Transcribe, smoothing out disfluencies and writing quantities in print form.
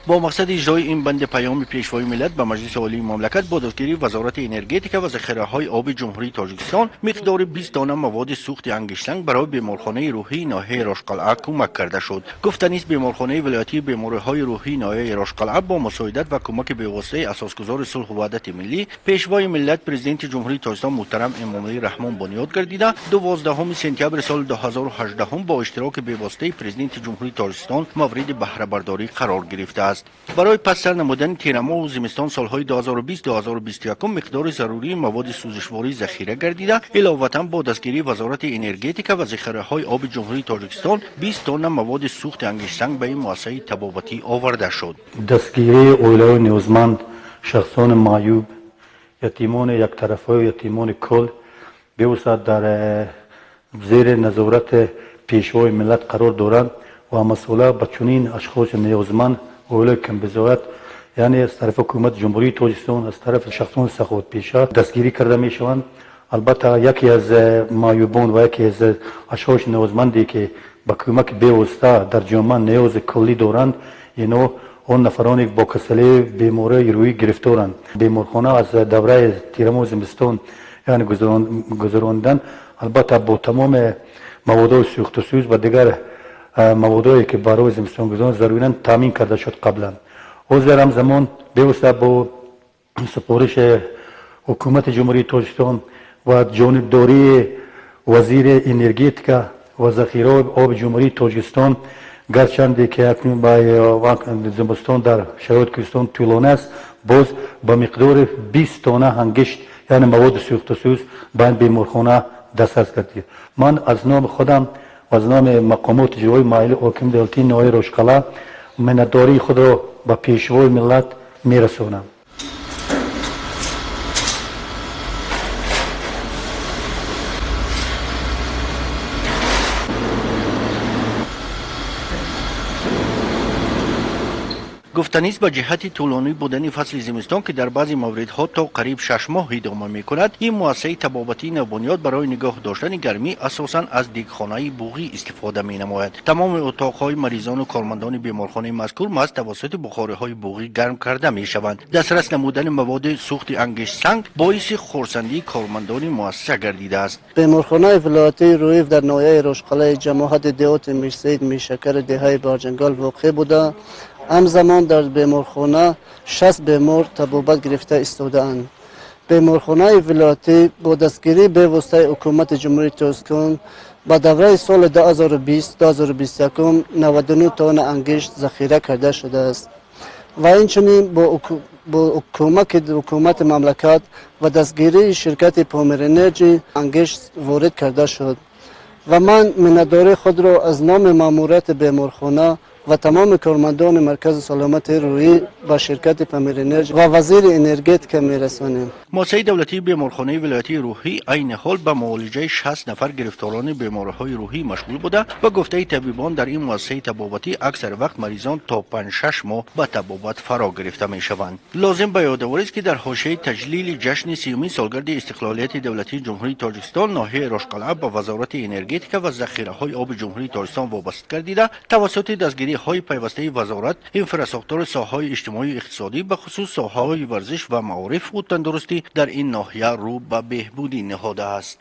Бо мақсади иҷрои ин банди Паёми Пешвои миллат ба Маҷлиси Олии мамлакат бо дастгирии Вазорати энергетика ва захираҳои оби Ҷумҳурии Тоҷикистон миқдори 20 дона маводи сӯхти ангиштсанг барои беморхонаи рӯҳии ноҳияи Рошқалъа кӯмак карда шуд. Гуфтанист, беморхонаи вилоятии бемориҳои рӯҳии ноҳияи Рошқалъа бо мусоидат ва кӯмаки бевоситаи асосгузори сулҳу ваҳдати миллӣ, Пешвои миллат, Президенти Ҷумҳурии Тоҷикистон муҳтарам Эмомалӣ Раҳмон бунёд гардида, 12 сентябри соли 2018 бо иштироки бевоситаи Президенти Ҷумҳурии Тоҷикистон мавриди баҳрабардорӣ қарор гирифтааст. Барои пас сар намудани тирамоҳу зимистон солҳои 2020-2021 миқдори зарурии маводи сӯзишворӣ захира гардида, иловатан бо дастгирии Вазорати энергетика ва захираҳои оби Ҷумҳурии Тоҷикистон 20 тонна маводи сӯхти ангиштсанг ба ин муассисаи табобатӣ оварда шуд. Дастгирии оилаҳои ниёзманд, шахсони маъюб, ятимони яктарафаю ятимони кул бевосита дар зери назорати Пешвои миллат қарор доранд ва масъула ба чунин ашхоси ниёзманд, оилаи камбизоат, яъне аз тарафи Ҳукумати Ҷумҳурии Тоҷикистон, аз тарафи шахсони саховатпеша дастгирӣ карда мешаванд. Албатта, яке аз маъюбон ва яке аз ашхоси ниёзманде, ки ба кӯмаки бевосита дар ҷомеа ниёзи куллӣ доранд, ино он нафароне бо касалии бемории рӯҳӣ гирифторанд. Беморхона аз давраи тирамоҳ зимистон, яъне гузаронидан, албатта, бо тамоми маводҳои сӯхтусӯз ва дигар маводҳое, ки барои зимистонгузарон заруранд, таъмин карда шуд қаблан. Ҳозир ҳамзамон бевосита бо супориши Ҳукумати Ҷумҳурии Тоҷикистон ва ҷонибдории вазири энергетика ва захираҳои оби Ҷумҳурии Тоҷикистон, гарчанде ки акнун зимистон дар шароити кӯҳистон тӯлонӣ аст, боз ба миқдори 20 тонна ангишт, яъне маводи сӯхтусӯз, ба ин беморхона дастрас гардид. Ман аз номи худам ва аз номи мақомоти иҷроии маҳаллии ҳокими давлатии ноҳияи Рошқалъа миннатдории худро ба Пешвои миллат мерасонам. Гуфтанист, ба ҷиҳати тӯлонӣ будани фасли зимистон, ки дар баъзе мавридҳо то қариб 6 моҳ идома мекунад, ин муассисаи табобатии навбунёд барои нигоҳ доштани гармӣ асосан аз дегхонаи буғӣ истифода менамояд. Тамоми утоқҳои маризону кормандони беморхонаи мазкур маҳз тавассути бухориҳои буғӣ гарм карда мешаванд. Дастрас намудани маводи сӯхти ангиштсанг боиси хурсандии кормандони муассиса гардидааст. Беморхонаи вилоятии рӯҳӣ дар ноҳияи Рошқалъаи ҷамоҳати деҳоти Мирсаид Миршакари деҳаи Барҷангал воқеъ буда, ҳамзамон дар беморхона 60 бемор табобат гирифта истодаанд. Беморхонаи вилоятӣ бо дастгирии бевоситаи Ҳукумати Ҷумҳурии Тоҷикистон ба давраи соли 2020-2021 99 тонна ангишт захира карда шудааст ва инчунин бо кӯмаки ҳукумати мамлакат ва дастгирии ширкати Помир Энерҷи ангишт ворид карда шуд. Ва ман миннатдории худро аз номи маъмурияти беморхона ва тамоми кормандони маркази саломати рӯҳӣ ба ширкати Памир Энерҷи ва вазири энергетика мерасонем. Муассисаи давлатии беморхонаи вилоятии рӯҳӣ айни ҳол ба муолиҷаи 60 нафар гирифторони бемориҳои рӯҳӣ машғул буда, ба гуфтаи табибон, дар ин муассисаи табобатӣ аксар вақт маризон то 5-6 моҳ ба табобат фаро гирифта мешаванд. Лозим ба ёдоварист, ки дар ҳошияи таҷлили ҷашни 30-умин солгарди истиқлолияти давлатии Ҷумҳурии Тоҷикистон ноҳияи Рошқалъа ба Вазорати энергетика ва захираҳои оби Ҷумҳурии Тоҷикистон вобаста гардида, тавассути дастгириҳои пайвастаи вазорат инфрасохтори соҳаҳои иҷтимоию иқтисодӣ, ба хусус соҳаҳои варзиш ва маорифу тандурустӣ дар ин ноҳия рӯ ба беҳбудӣ ниҳодааст.